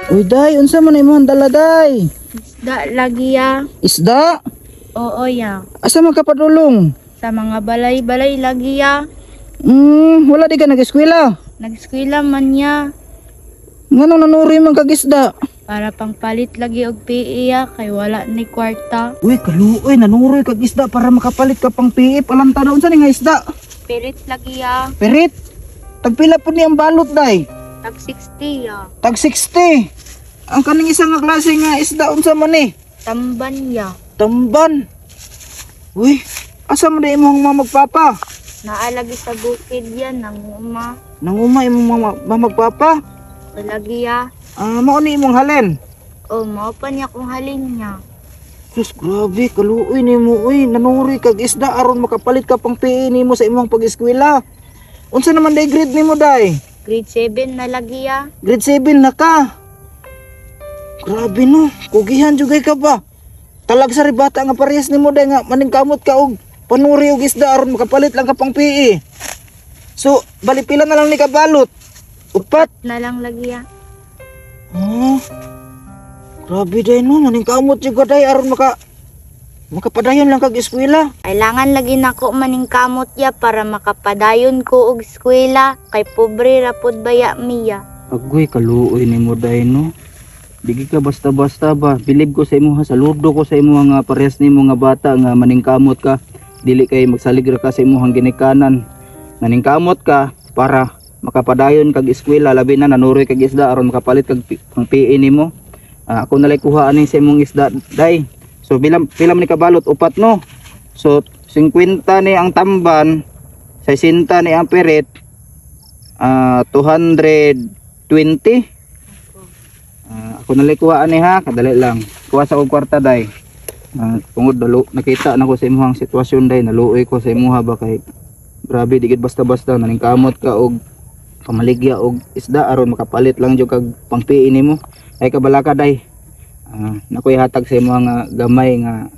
Uy day, unsa man imong dala, day? Isda lagi ya. Isda? Oo ya. Asa man ka padulong? Sa mga balay-balay lagi ya. Wala di ka nag-eskwela. Nag-eskwela man ya. Nganong nanuri man kag isda? Para pangpalit lagi og PE ya kay wala ni kwarta. Uy, kaluoy, nanuroy kag isda para makapalit ka pang PE. Palanta na, unsa ni nga isda? Pirit lagi ya. Pirit. Tagpila po ni ang balot, day? Tag 60 ya. Tag 60. Ang kaning isa nga klase nga isda, unsa man ni? Tamban ya. Tamban. Uy, asa man di imong mama magpapa? Naalagi sa bukid ya nanguma. Nanguma imong mama, mama magpapa? Lagi ya. Ah, mao ni imong halin. O mao pa niya kung halin niya. Sus, grabe, kaluoy nimo uy. Nanuri kag isda aron makapalit ka pang PE nimo sa imong pag-eskwela. Unsa naman day grade nimo, day? Grade 7 na lagi ya. Grade 7 na ka. Grabe no, kugihan jugay ka ba? Talag sa ribata nga parehas nimo, day, nga maningkamot ka og panuri og isda aron makapalit lang ka pang PE. So, bali pila na lang ni kabalot? Upat. Na lang lagi ya. Oh. Grabe day no, maningkamot jud ka, day, aron makapadayon lang kag eskwela. Kailangan lagi nako maningkamot ya para makapadayon ko og eskwela kay pobre ra pod baya miya. Agoy, kaluoy nimo, day, no. Digi ka basta-basta ba. Bilib ko sa imo ha, saludo ko sa imo nga parehas nimo nga bata nga maningkamot ka. Dili kay magsalig ra ka sa imong ginikanan. Naningkamot ka para makapadayon kag eskwela, labi na nanuroy kag isda aron makapalit kag pang PE nimo. Ah, ako nalay kuha ani sa imong isda, day. So bilang pila man ni kabalot? Upat no. So 50 ni ang tamban, 60 ni ang pirit, ah, 220. Ah, ako nalay kuha ani ha, kadali lang. Kuha sa kong kwarta, day. Ah, tungod dalo nakita na ko sa imuhang sitwasyon, day, naluoy ko sa imuha ba kay grabe, di gid basta-basta naningkamot ka og pamaligya og isda aron makapalit lang jud kag pang PE nimo. Ay kabalaka, day. Ah, nakoy hatag sa imuha nga gamay nga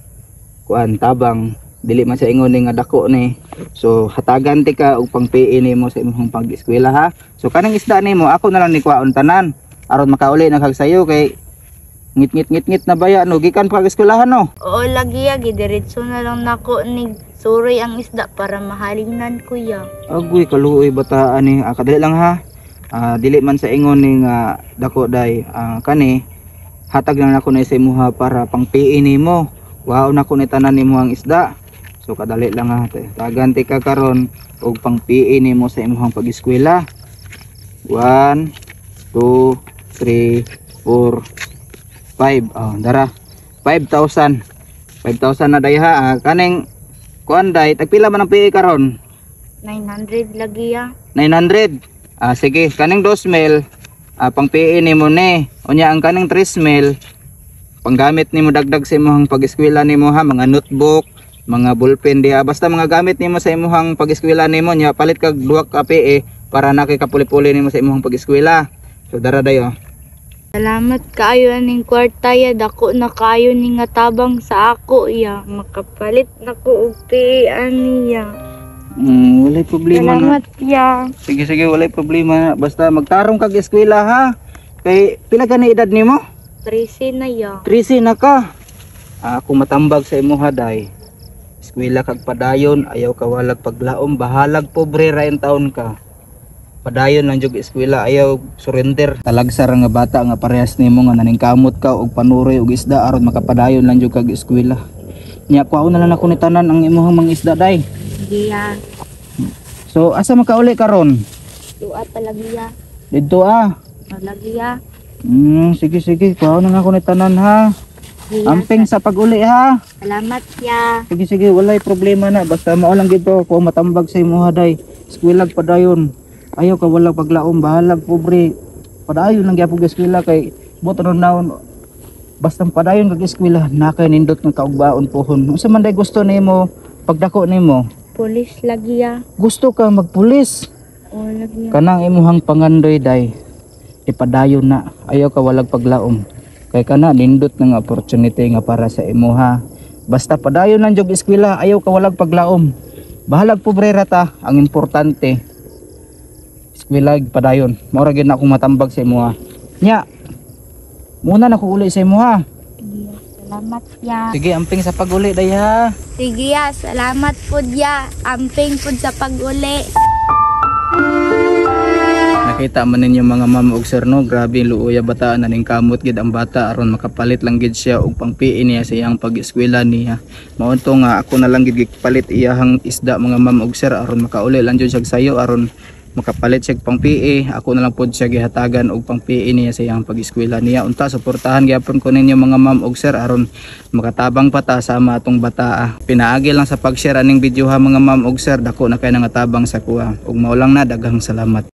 kuan tabang, dili man sa ingon ni nga dako ni. So hatagan ti ka og pang PE nimo sa imong pag-eskwela ha. So kanang isda nimo ako na lang ni kuhaon tanan aron makauli na kag sayo kay ngit ngit ngit ngit na baya no gikan pa kag eskwelahan no. Oo lagi ya, gidiretso na lang nako ni suroy ang isda para mahalinan ko ya. Agoy, kaluoy bataan ni. Ah, kadali lang ha. Ah, dili man sa ingon ni nga dako, day. Ah, kani hatag lang nako na sa imuha para pang PE nimo. Waon nako ni tanan nimo ang isda. So kadali lang ha. Tagan ti ka karon og pang PE nimo sa imong pag-eskwela. 1 2 3 4 5. Oh, dara. 5,000. 5,000 na, day, ha. Ah, kaning kuan, day, tagpila man ang PE karon? 900 lagi ya. 900. Ah, sige, kaning 2 mil pang PE nimo ni. Unya ang kaning 3 mil panggamit nimo dagdag sa imong pag-eskwela nimo ha, mga notebook, mga ballpen diha, basta mga gamit nimo sa imong pag-eskwela nimo. Nya palit kag duha ka PE para na kay kapuli-puli nimo sa imong pag-eskwela. So dara, dayo. Salamat kaayo aning kwarta ya, dako na kaayo ni nga tabang sa ako ya. Makapalit na ko og PE ani ya. Walay problema na. Salamat ya. Sige sige, walay problema na. Basta magtarong kag eskwela ha. Kay pila ka na edad nimo? 13 na ya. 13 na ka. Ah, ako matambag sa imuha, day. Eskwela kag padayon, ayaw ka walag paglaom, bahalag pobre ra in taon ka. Padayon lang jud eskwela, ayaw surrender. Talagsar nga bata nga parehas nimo nga naningkamot ka og panuroy og isda aron makapadayon lang jud kag eskwela. Nya kuhaon na lang ako ni tanan ang imuhang mga isda, day. Sige ya. So asa makauli karon? Dua pa lagi ya. Didto ah. Lagi ya. Sige sige, kuhaon na lang ako ni tanan ha. Sige ya. Amping sa pag-uli ha. Salamat ya. Sige sige, walay problema na. Basta mao lang gito ko matambag sa imuha, day. Eskwelag padayon. Ayaw ka walang paglaom, bahalag pobre. Padayon lang gyapon eskwela kay buot naon basta padayon kag eskwela na kay nindot nga kaugbaon pohon. Unsa man day gusto nimo pagdako nimo? Pulis lagi ya. Gusto ka magpulis? Oo lagi ya. Kanang imuhang pangandoy, day. Ipadayon na. Ayaw ka walag paglaom. Kay kana nindot nga opportunity nga para sa imuha. Basta padayon lang jud eskwela, ayaw ka walag paglaom. Bahalag pobre ra ta, ang importante eskwela padayon. Mao ra gyud na akong matambag sa imuha. Nya, Muna na ko uli sa imo ha. Sige ya, salamat ya. Sige, amping sa pag-uli day ha. Sige ya, salamat pud ya. Amping pud sa pag-uli. Nakita man ninyo, mga ma'am ug sir, no, grabe luoya bata, naning kamot gid ang bata aron makapalit lang gid siya og pang-PE niya sa iyang pag-eskwela niya. Mao to nga ako na lang gid gipalit iyahang isda, mga ma'am ug sir, aron makauli lang jud siya sayo, aron makapalit siya pang PE. Ako na lang pod siya gihatagan og pang PE niya sa iyang pag-eskwela niya. Unta suportahan gyapon ko ninyo, mga ma'am ug sir, aron makatabang pa ta sama atong bata. Pinaagi lang sa pag-share aning video ha, mga ma'am ug sir, dako na kay nga tabang sa kuha. Ug mao lang na, daghang salamat.